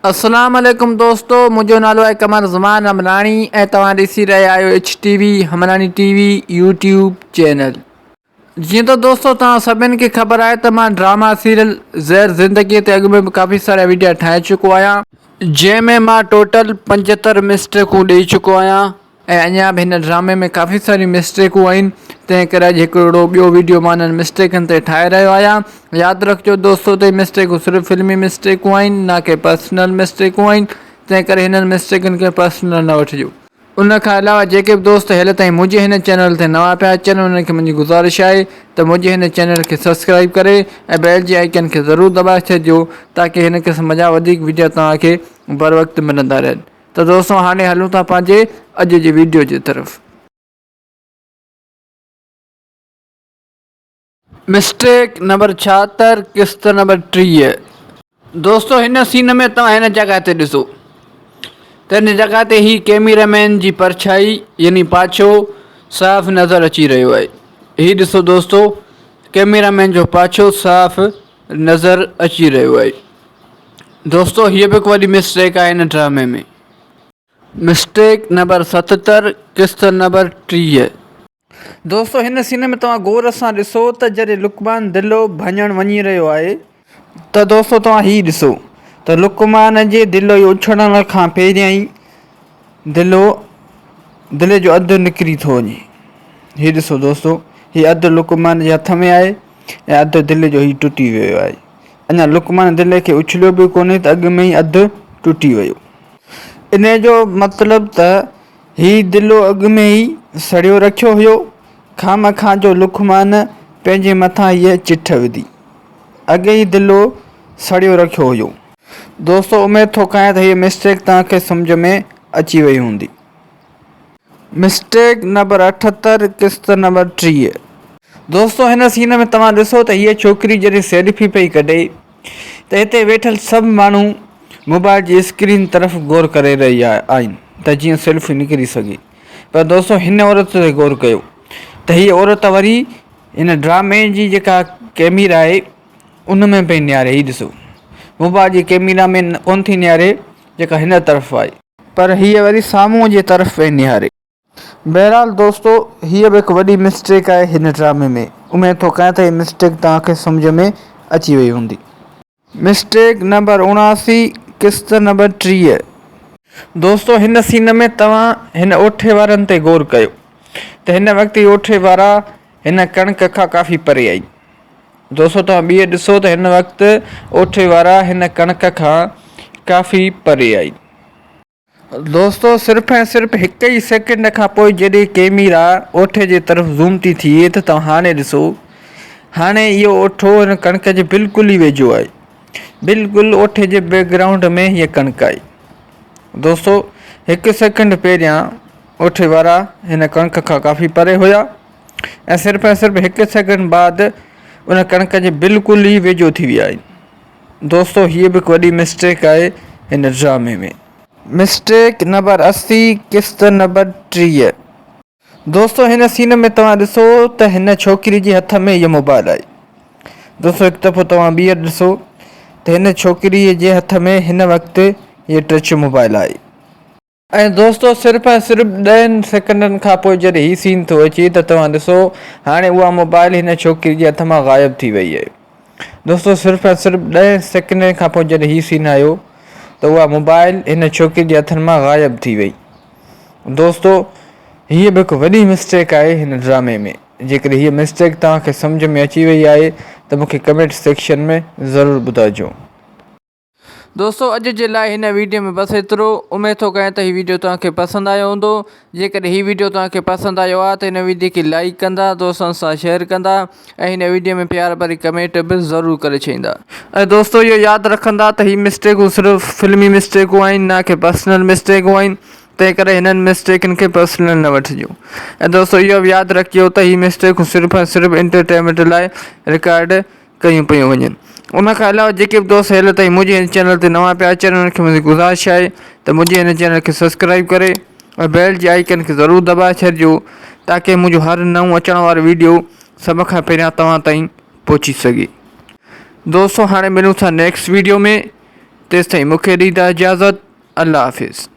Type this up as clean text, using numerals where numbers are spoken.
السلام عليڪم دوستو منهنجو نالو آهي قمر زمان همراڻي ۽ توهان ڏسي رهيا آهيو H T V Hamrani T V YouTube channel. جيئن ته دوستو توهان سڀن کي خبر آهي ته مان ڊراما سيريل زهر زندگي تي اڳ ۾ به ڪافي سارا ويڊيا ٺاهي چڪو آهيان. جنهن ۾ مان ٽوٽل 75 مسٽيڪون ڏئي چڪو آهيان. ۽ اڃا به هن ڊرامي ۾ ڪافي ساريون مسٽيڪون آهن تنهن ڪري اڄ هڪ اهڙو ٻيو ويڊيو مان انهن مسٽيڪن تي ٺاهي رهيو آهيان ياد رکجو دوستو ته هي مسٽيڪون صرف فلمي مسٽيڪون آهن نه ڪي پرسنل مسٽيڪون آهن تنهن ڪري هنن مسٽيڪن کي پرسنل نه وٺجو. ان کان علاوه جيڪي به دوست هيل تائين منهنجي هن چينل تي نوان پيا اچن انهن کي منهنجي گذارش آهي ته منهنجي هن چينل کي سبسڪرائيب ڪري ۽ بيل جي آئيڪن کي ضرور دٻائي ڇڏجو تاڪي هن قسم جا وڌيڪ ويڊيو توهان کي بروقت ملندا رهن. ته دوستو هاڻي هلون ٿا پنهنجي اڄ جي ويڊيو جي طرف. مسٽيڪ نمبر 76 قسط نمبر 30. دوستو هن سين ۾ توهان هن جڳهه تي ڏسو ته هن جڳهه تي هي ڪيميرا مين جي پرڇائي يعني پاڇو صاف نظر اچي رهيو آهي. هي ڏسو دوستو ڪيميرا مين جو پاڇو صاف نظر اچي رهيو آهي. دوستو هيء به هڪ وڏي مسٽيڪ آهي هن ڊرامي ۾. مسٽيڪ نمبر 77 قسط نمبر 30. دوستو هن سين ۾ توهان غور سان ڏسو ته جڏهن لقمان دلو ڀڃڻ وڃي رهيو آهي ته دوستو توهان هي ڏسو ته لقمان جي دلو جي اڇلڻ کان پهريائين دلو دلي جو اڌ نڪري ٿو وڃي. هي ڏسو دوستو هي اڌ لقمان جي هٿ ۾ آهي ۽ اڌ دلي جو هي ٽٽي ويو آهي. اڃا لقمان دلي کي اڇليو به ڪونهي ته اڳ ۾ ئي اڌ ٽٽي ويو. انهيء جو مطلب ته هي دلو اڳ ۾ ئي سڙيو رکيو هيو. خامخواه جو لقمان پنهنجي مٿان هيء چٺ وڌي. اڳ ئي دلو سڙيو رکيو هيو. دوستو اميد ٿو ڪيان ته هيء مسٽيڪ توهان کي سمجهه ۾ اچي وئي هوندي. مسٽيڪ نمبر 78 قسط نمبر 30. دوستو هن سين ۾ توهان ڏسو ته هيء ڇوڪري جڏهن سيلفي پئي ڪڍي ته هتي ويٺل سڀ ماڻهو موبائل جي اسڪرين طرف غور ڪري رهيا آهن ته جيئن سيلفي نڪري سگهي پر دوستو هن عورت تي غور ڪيو ته هيء عورت وري هن ڊرامي جي جيڪا ڪيميرا آهي ان ۾ پئي نهاري هي ڏسو موبائل جي ڪيميرا ۾ ڪونه ٿي نهاري جيڪا هن طرف آهي. پر هيء وري سامهون جي طرف پئي نهاري. بهرحال دوستو هيء به هڪ وڏي مسٽيڪ آهي هن ڊرامي ۾ اميد ٿو ڪيان ته هي مسٽيڪ توهان کي سمجهه ۾ اچي وئي هوندي. مسٽيڪ نمبر 79 قسط نمبر 30. دوستو هن سين ۾ توهان هن اوٺي وارن تي غور ڪيو ته هن وقت هي اوٺي وارا هن ڪڻڪ کان ڪافي پري آهن. دوستو توهان ٻيهر ڏسو ته هن وقت اوٺي وارا هن ڪڻڪ کان ڪافي پري آهن. دوستو صرف ۽ صرف هڪ ئي سيڪنڊ کان پوء جڏهن ڪيميرا اوٺي جي طرف زوم ٿي ٿئي ته توهان هاڻي ڏسو هاڻي اهو اوٺو هن ڪڻڪ جي بلڪل ئي ويجهو آهي بلڪل اوٺي جي بيڪ گرائونڊ ۾ هيء ڪڻڪ آهي دوستو هڪ سيڪنڊ پهريان اوٺي وارا هن ڪڻڪ کان ڪافي پري هيا ۽ صرف ۽ صرف هڪ سيڪنڊ بعد ان ڪڻڪ جي بلڪل ئي ويجهو ٿي ويا آهن. دوستو هيء به هڪ وڏي مسٽيڪ آهي هن ڊرامي ۾. مسٽيڪ نمبر 80 قسط نمبر 30. دوستو هن سين ۾ توهان ڏسو ته هن ڇوڪري جي هٿ ۾ هيء موبائل آهي. دوستو هڪ دفعو توهان ٻيهر ڏسو ته هن ڇوڪري جي هٿ ۾ هن وقت هيء ٽچ موبائل آهي. ۽ دوستو صرف ۽ صرف ڏهن سيڪنڊن کان پوء جڏهن هي سين ٿو اچي ته توهان ڏسو هاڻي اها موبائل هن ڇوڪري جي هٿ مان غائب ٿي وئي آهي دوستو صرف ۽ صرف ڏهن سيڪنڊن کان پوء جڏهن هي سين آيو ته اها موبائل هن ڇوڪري جي هٿن مان غائب ٿي وئي دوستو هيء به هڪ وڏي مسٽيڪ آهي هن ڊرامي ۾ جيڪڏهن هيء مسٽيڪ توهان کي سمجهه ۾ اچي وئي آهي ته مون کي ڪمينٽ سيڪشن ۾ ضرور ٻڌائجو. دوستو اڄ جي لاء هن ويڊيو ۾ بس ايترو اميد ٿو ڪيان ته هي ويڊيو توهان کي پسند آيو هوندو جيڪڏهن هي ويڊيو توهان کي پسند آيو آهي ته هن ويڊيو کي لائيڪ ڪندا دوستن سان شيئر ڪندا ۽ هن ويڊيو ۾ پيار ڀري ڪمينٽ به ضرور ڪري ڇڏيندا. ۽ دوستو اهو ياد رکندا ته هي مسٽيڪون صرف فلمي مسٽيڪون آهن نه ڪي پرسنل مسٽيڪون آهن تنهن ڪري هنن مسٽيڪن کي پرسنل نه وٺجو ۽ دوستو اهو به ياد رکجو ته هي مسٽيڪون صرف ۽ صرف انٽرٽينمينٽ لاء رڪارڊ ڪيون پيون وڃن. ان کان علاوه جيڪي به دوست هيل تائين منهنجي هن چينل تي نوان پيا اچن انهن کي منهنجي گذارش آهي ته منهنجي هن چينل کي سبسڪرائب ڪري ۽ بيل جي آئيڪن کي ضرور دٻائي ڇڏجو تاڪه منهنجو هر نئون اچڻ وارو ويڊيو سڀ کان پهريان توهان تائين پهچي سگهي. دوستو هاڻي ملون ٿا نيڪسٽ ويڊيو ۾ تيستائين مون کي ڏيندا اجازت. الله حافظ.